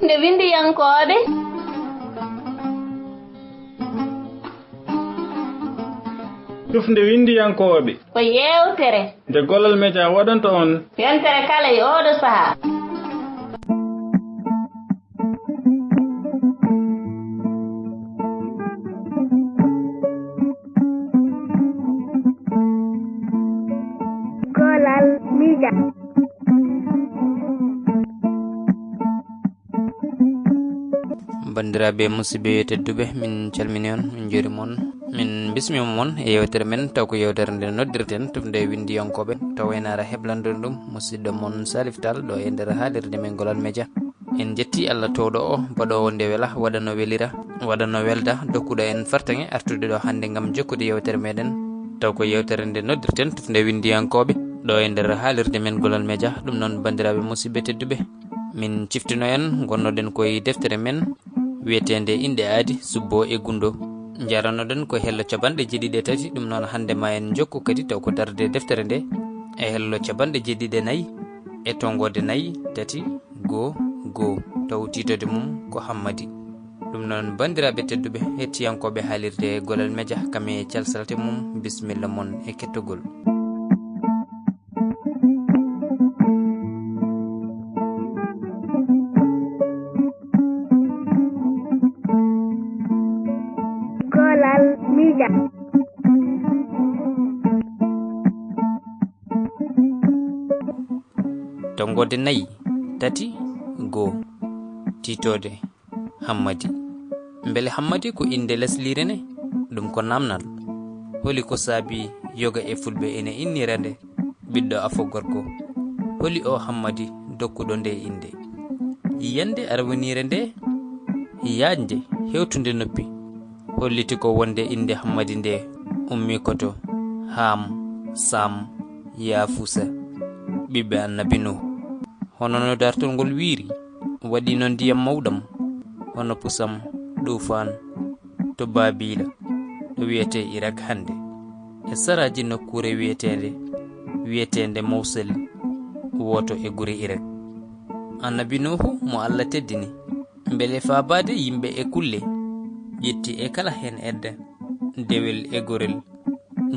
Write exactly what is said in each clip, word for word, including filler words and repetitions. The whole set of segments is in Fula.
Nde winndiyankooɓe. Tufnde winndiyankooɓe. Ko yeewtere. Nde Golol Media waɗanta on. Yontere kala e ooɗo sahaa. Golol Media. Banndiraaɓe musidɓe tedduɓe, min calmini on, min njuurima on, min mbismiima on e yeewtere men, taw ko yeewtere nde noddirten tufnde winndiyankooɓe, taw en ara heblande ɗum musidɗo mon Salif Tall ɗo e nder haalirde men Golol Media. En njetti Allah toowɗo o, baɗoowo nde wela, waɗa no welira, waɗa no welda, dokkuɗo en fartaŋŋe artude ɗo hannde ngam jokkude yeewtere meɗen. Taw ko yeewtere nde noddirten tufnde winndiyankooɓe ɗo e nder haalirde men Golol Media. Ɗum noon, banndiraaɓe musidɓe tedduɓe, min ciftino en, ngonnoɗen koye deftere men wiyeteende Inɗe Aadi, Subbo e Gunndo. Njaranoɗen ko hello capanɗe jeeɗiɗi e tati, ɗum noon hannde ma en njokku kadi taw ko darde deftere nde e hello capanɗe jeeɗiɗi e nayi e tonngoode nayi, tati, goo, goo, taw tiitoode mum ko Hammadi. Ɗum noon, banndiraaɓe tedduɓe, hettiyankooɓe haalirde Golol Media, kam e calsalte mum, bisimilla mon e kettogol. Golol Media. Tonngoode nayi, tati, goo. Tiitoode Hammadi. Mbele Hammadi ko innde lesliire ne? Ɗum ko naamnal. Holi ko saabii yoga e Fulɓe ene innira nde ɓiɗɗo afo gorko? Holi o Hammadi dokkuɗo nde innde? Yiyannde arwaniire nde, yaajnde, hewtunde noppi, holliti ko wonde innde Hammadi nde ummii ko to Haam, Saam, Yaafuusa, ɓiɓɓe Annabi Nuuhu. Hono no daartol ngol wiyri, waɗiino ndiyam mawɗam, hono Pusam, Ɗuufaan, to Baabiila, ɗo wiyetee Irak hannde, e saraaji nokkuure wiyeteende, wiyeteende Mowsel, wooto e gure Irak. Annabi Nuuhu mo Alla teddini, mbele faabaade yimɓe e kulle, ƴetti e kala heen edda, dewel e gorel,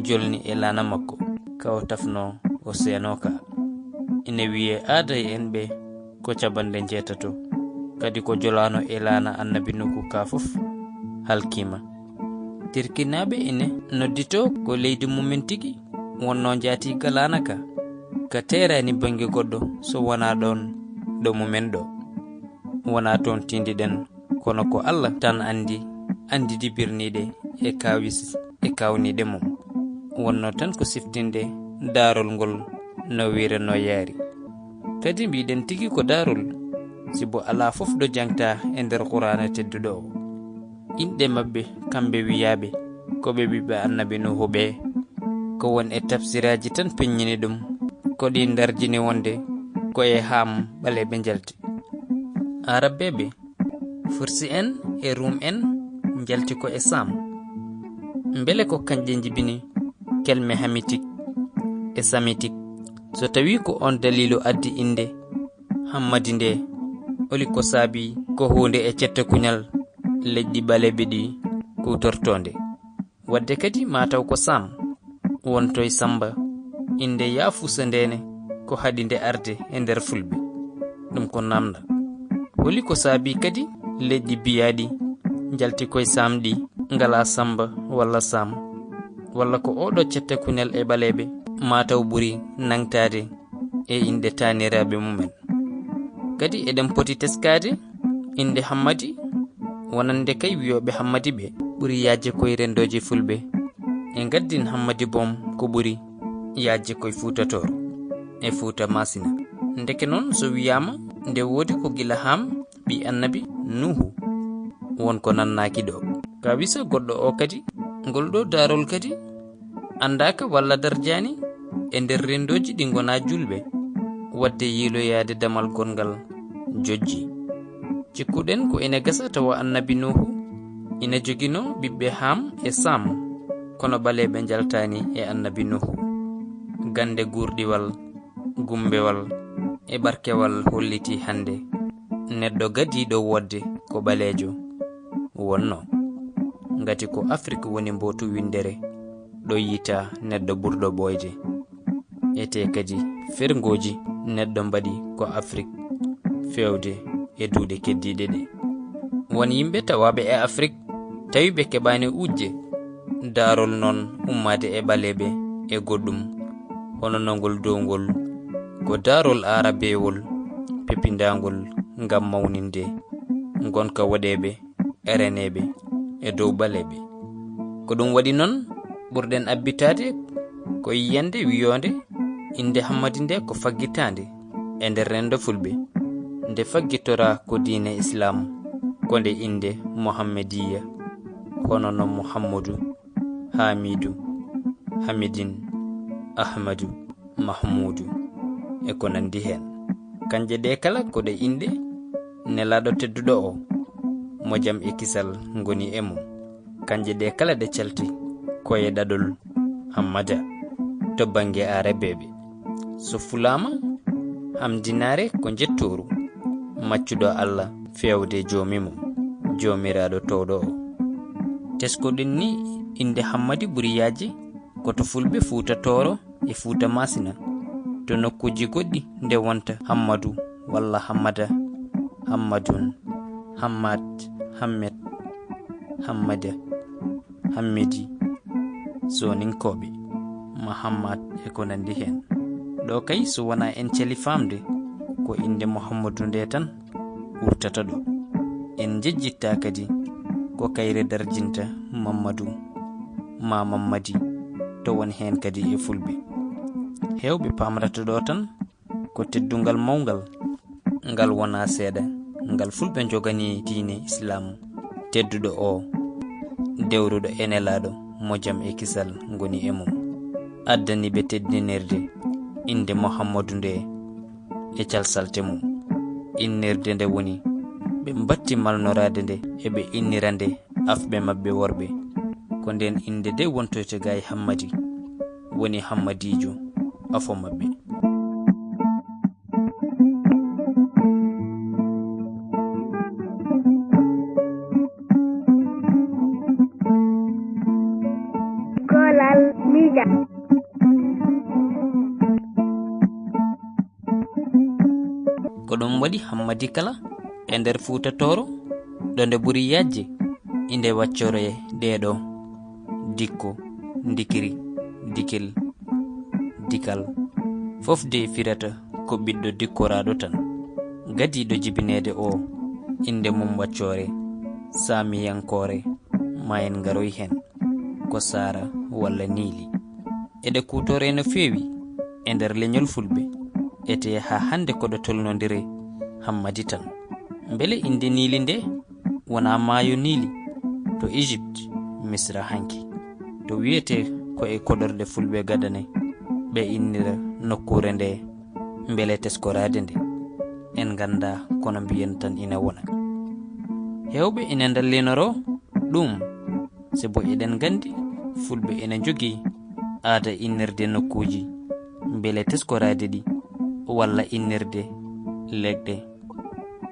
jolni e laana makko, ka o tafnoo o seenoo ka. Ine wiyee aaday en ɓe ko capanɗe njeetato, kadi ko jolaano e laana Annabi Nuuhu ka fof halkiima. Tirkinaaɓe ine nodditoo ko leydi mumen tigi wonnoo njaatiiga laana ka, ka teeraani bannge goɗɗo so wonaa ɗoon ɗo mumen ɗo. Wonaa toon tiindiɗen, kono ko Alla tan anndi, anndidi birniiɗe e kaawis, e kaawniiɗe mum. Wonnoo tan ko siftinde daarol ngol no wiiranoo yaari. Kadi mbiɗen tigi ko daarol, sibu alaa fof ɗo jangtaa e nder Quraana tedduɗo o. Inɗe maɓɓe kamɓe wiyaaɓe ko ɓe ɓiɓɓe Annabi Nuuhu ɓe, ko won e tafsiraaji tan peññini ɗum, ko ɗi ndarjini wonde ko e Haam ɓaleeɓe njalti. Aarabeeɓe, Fursi en e Ruum en njalti ko e Saam. Mbele ko kañƴe njibini kelme Hamitik e Samitik? So tawii ko oon daliilu addi innde Hammadi nde, holi ko saabii ko huunde e cette kuñal leƴƴi ɓaleeɓe ɗi kuwtortoo nde? Waɗde kadi maa taw ko Saam, wontoy Sammba, innde Yaafuusa nde ne ko haɗi nde arde e nder Fulɓe. Ɗum ko naamndal. Holi ko saabii kadi leƴƴi biyaaɗi njalti koye Saam ɗi ngalaa Sammba walla Saam, walla ko ooɗo cette kuñal e ɓaleeɓe maa taw ɓuri nangtaade e inɗe taaniraaɓe mumen. Kadi eɗen poti teskaade innde Hammadi, wonande kay wiyooɓe Hammadi ɓe ɓuri yaajde koye renndooji Fulɓe. E ngaddin Hammadi boom ko ɓuri yaajde koye Fuuta Tooro e Fuuta Maasina. Ndeke noon so wiyaama nde woodi ko gila Haam ɓii Annabi Nuuhu, won ko nannaaki ɗo. Ka wisa goɗɗo o kadi, ngol ɗo daarol kadi anndaaka walla darjaani e nder renndooji ɗi ngonaa juulɓe, waɗde yiiloyaade damal gonngal jojji. Cikkuɗen ko ene gasa tawa Annabi Nuuhu ina joginoo ɓiɓɓe Haam e Saam, kono ɓaleeɓe njaltaani e Annabi Nuuhu. Gannde guurɗiwal, gummbewal e barkewal hollitii hannde neɗɗo gadiiɗo woodde ko ɓaleejo wonnoo. Ngati ko Afrik woni mbootu winndere ɗo yiitaa neɗɗo ɓurɗo ɓooyde. Etee kadi ferngooji neɗɗo mbaɗi ko Afrik feewde e duuɗe keddiiɗe ɗe. Won yimɓe tawaaɓe e Afrik tawi ɓe keɓaani uujje daarol noon ummaade e ɓaleeɓe e goɗɗum, hono nongol dow ngol ko daarol aarabeewol pepindaangol ngam mawninde ngonka woɗeeɓe e reneeɓe e dow ɓaleeɓe. Ko ɗum waɗi noon ɓurɗen abbitaade ko yiyannde wiyoonde innde Hammadi nde ko faggitaande e nder renndo fulɓe, nde faggitoraa ko diine Islaam, ko nde innde Muhammadiya, hono no Muhammadu, Haamidu, Hamidin, Ahmadu, Mahmuudu, e ko nanndi heen. Kanje ɗe kala ko ɗe inɗe nelaaɗo tedduɗo o, mo jam e kisal ngoni e mum. Kanje ɗe kala ɗe calti ko e ɗaɗol Hammada to bannge Aarabeeɓe. So fulaama, hamdinaare ko njettooru maccuɗo Alla feewde Joomi mum, Joomiraaɗo toowɗo o. Teskoɗen ni innde Hammadi ɓuri yaajde ko to fulɓe Fuuta Tooro e Fuuta Maasina. To nokkuuji goɗɗi nde wonta Hammadu walla Hammada, Hammadun, Hammat, Hammet, Hammada, Hammedi, Sooninkooɓe, Mahammat e ko nanndi heen. Ɗo kay so wonaa en cali faamde ko innde Muhammadu nde tan wurtata ɗo. En njejjittaa kadi ko kayre darjinta Mammadu, maa Mammadi, to won heen kadi e fulɓe. Heewɓe paamrata ɗo tan ko teddungal mawngal ngal wonaa seeɗa ngal fulɓe njoganii diine Islaam tedduɗo o, dewruɗo e nelaaɗo mo jam e kisal ngoni e mum. Addani ɓe teddinirde innde Muhammadu nde e calsalte mum. Innirde nde woni ɓe mbatti malnoraade nde e ɓe innira nde afɓe maɓɓe worɓe. Ko ndeen innde nde wontoyta ga e Hammadi, woni Hammadiijo afo maɓɓe. Kolal Media. Ko ɗum waɗi Hammadi kala e nder Fuuta Tooro, ɗo nde ɓuri yaajde, inde waccoree ɗee ɗo: Dikko, Ndikiri, Dikel, Dikal. Fof de firata ko ɓiɗɗo dikkoraaɗo tan. Gadiiɗo jibineede o, innde mum waccoore, saamiyankoore, ma en ngaroy heen, ko Saara walla Niili. Eɗe kuutoree no feewi e nder leñol fulɓe, etee haa hannde ko ɗo tolnondire Hammadi tan. Mbele innde Niili nde wonaa maayo Niili to Egypte, Misra hanki, to wiyetee ko e koɗorɗe fulɓe gadane ɓe innira nokkuure nde, mbele teskoraade nde? En nganndaa, kono mbiyen tan ina wona. Heewɓe ina ndallinoro ɗum, sabu eɗen nganndi fulɓe ina njogii aada innirde nokkuuji, mbele teskoraade ɗi, walla innirde leɗɗe,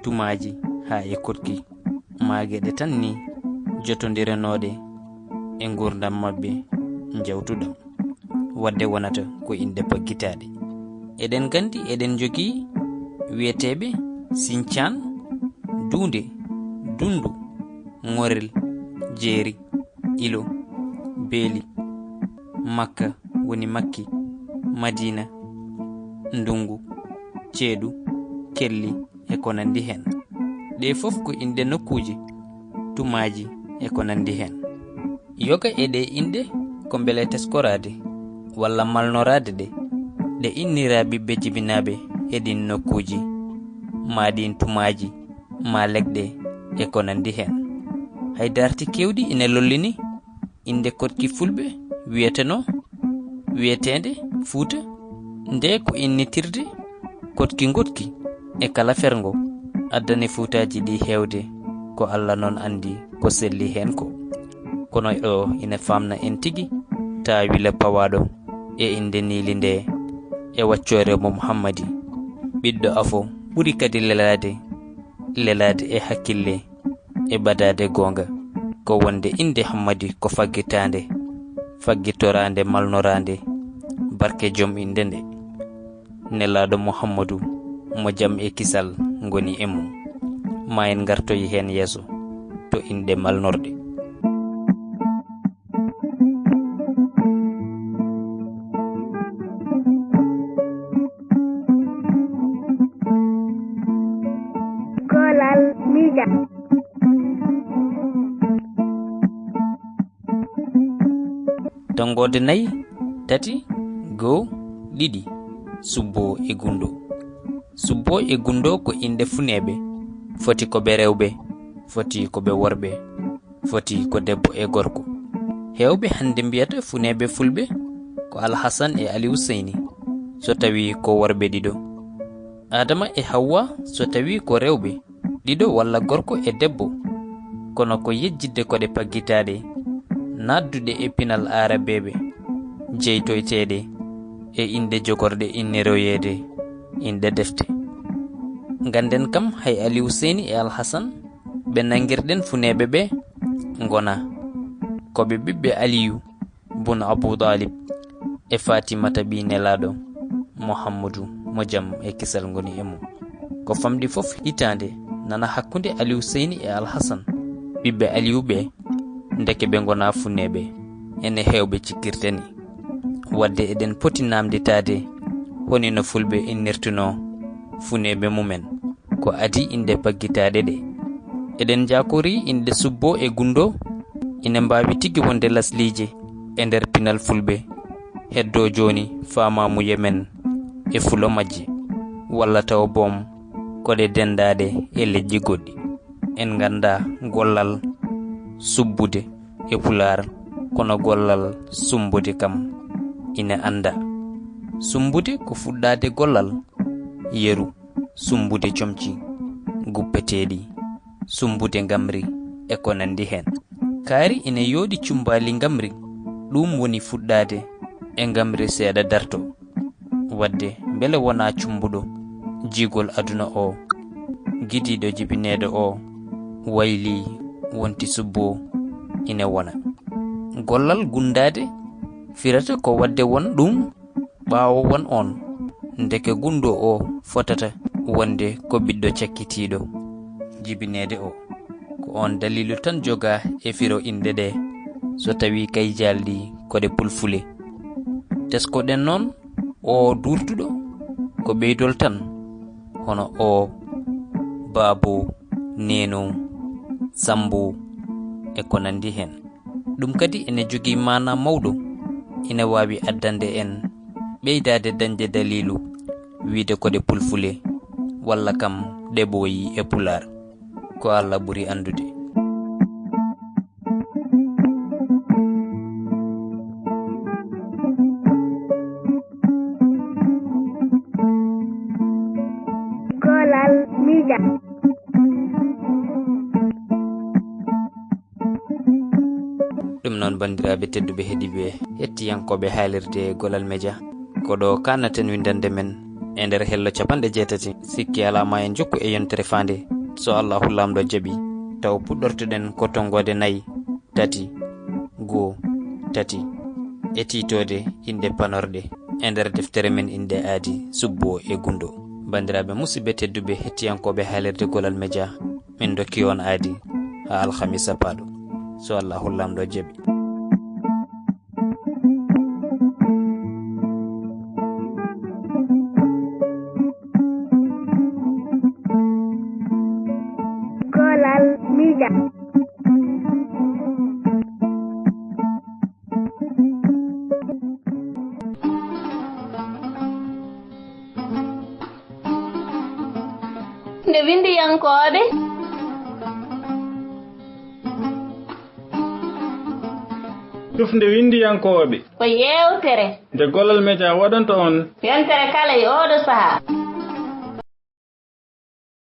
tumaaji haa e koɗki, maa geɗe tan ni jotondiranooɗe e nguurndam maɓɓe njawtuɗam. Waɗde wonata ko inɗe paggitaaɗe. Eɗen nganndi eɗen njogii wiyeteeɓe Sincaan, Duunde, Dunndu, Ŋorel, Jeeri, Ilo, Beeli, Makka woni Makki, Madiina, Ndunngu, Ceeɗu, Kelli, e ko nanndi heen. Ɗee fof ko inɗe nokkuuje, tumaaji e ko nanndi heen. Yoga e ɗee inɗe ko mbele teskoraade walla malnoraade ɗe, ɗe innira ɓiɓɓe jibinaaɓe e ɗiin nokkuuji, maa ɗiin tumaaji, maa leɗɗe e ko nanndi heen. Hay daarti keewɗi ina lollini innde koɗki fulɓe wiyetenoo, wiyeteende Fuuta, nde ko innitirde koɗki ngoɗki e kala ferngo, addani Fuutaaji ɗi heewde ko Alla noon anndi ko selli heen ko. Kono o ina faamna en tigi taawila pawaaɗo e innde Niili nde e waccoore mum Hammadi, ɓiɗɗo afo ɓuri kadi lelaade lelaade e hakkille, e ɓadaade goonga, ko wonde innde Hammadi ko faggitaande, faggitoraande, malnoraande, barke joom innde nde. Nelaaɗo Muhammadu, mo jam e kisal ngoni e mum. Ma en ngartoyi heen yeeso, to inɗe malnorɗe. Kolal Mija. Tonngoode nayi, tati, goo, ɗiɗi, subboo e gunndoo. Subboo e gunndoo ko inɗe funeeɓe, foti ko ɓe rewɓe, foti ko ɓe worɓe, foti ko debbo e gorko. Heewɓe hannde mbiyata funeeɓe fulɓe ko Alhasan e Aliw Seyni, so tawii ko worɓe ɗiɗo. Aadama e Hawwa, so tawii ko rewɓe ɗiɗo walla gorko e debbo, kono ko yejjitde koɗe paggitaaɗe, naatduɗe e pinal aarabeeɓe, jeytoyteeɗe e inɗe jogorɗe inniroyeede inɗe defte. Ngannden kam, hay Aliw Seyni e Alhasan ɓe nanngirɗen funeeɓe ɓe ngonaa. Ko ɓe ɓiɓɓe Aliyu bun Abu Talib e Fatimata ɓii Nelaaɗo Muhammadu, mo jam e kisal ngoni e mum. Ko famɗi fof hitaande nana hakkunde Aliw Seyni e Alhasan, ɓiɓɓe Aliyu ɓe, ndeke ɓe ngonaa funeeɓe, ene heewɓe cikkirta ni. Wadde eɗen poti naamnditaade honi no fulɓe innirtunoo funeeɓe mumen. Ko adii inɗe paggitaaɗe ɗe. Eɗen njaakorii inɗe subboo e gunndoo ina mbaawi tigi wonde lasliije e nder pinal fulɓe, heddoo jooni faamaamuye men e fulo majje, walla tawa boom ko ɗe denndaaɗe e leƴƴi goɗɗi. En nganndaa gollal subbude e Pulaar, kono gollal summbude kam ina anndaa. Summbude ko fuɗɗaade gollal, yeru, summbude comci guppeteeɗi, summbude ngamri e ko nanndi heen. Kaari ina yooɗi cummbaali ngamri, ɗuum woni fuɗɗaade e ngamri seeɗa darto. Wadde mbele wonaa cummbuɗo jiigol aduna o, gidiiɗo jibineede o, waylii wonti subboo ina wona. Gollal gunndaade firata ko wadde won ɗum ɓaawo won oon, ndeke gunndoo o fotata wonde ko ɓiɗɗo cakkitiiɗo jibineede o. Ko oon daliilu tan jogaa e firo inɗe ɗe, so tawii kay jaalɗi ko ɗe pulfule. Tesko-ɗen noon, o duurtuɗo ko ɓeydol tan, hono o, baabo, neeno, sammbo e ko nanndi heen. Ɗum kadi ene jogii maanaa mawɗo, ina waawi addande en ɓeydaade dañde daliilu wiyde ko ɗe pulfule, walla kam ɗe ɓooyi e Pulaar. Ko Alla ɓuri anndude. Kolal Mija. Ɗum noon, banndiraaɓe tedduɓe heɗiiɓe hettiyankooɓe haalirde Golal Media, ko ɗo kaannaten winndannde men e nder hello capanɗe jeetati. Sikki alaa, ma en njokku e yontere faande, so Allahu Laamɗo jaɓi, taw puɗɗortoɗen ko tonngoode nayi, tati, goo, tati, e tiitoode inɗe panorɗe e nder deftere men inɗe aadi, subboo e gunndoo. Banndiraaɓe musidɓe tedduɓe hettiyankooɓe haalirde Golal Media, min ndokki on aadi haa alhamisa paaɗo, so Allahu Laamɗo jaɓi. Golal Media. Nde winndiyankooɓe. Tufnde winndiyankooɓe. Ko yeewtere. Nde Golal Media waɗanta on. Yontere kala e ooɗo sahaa.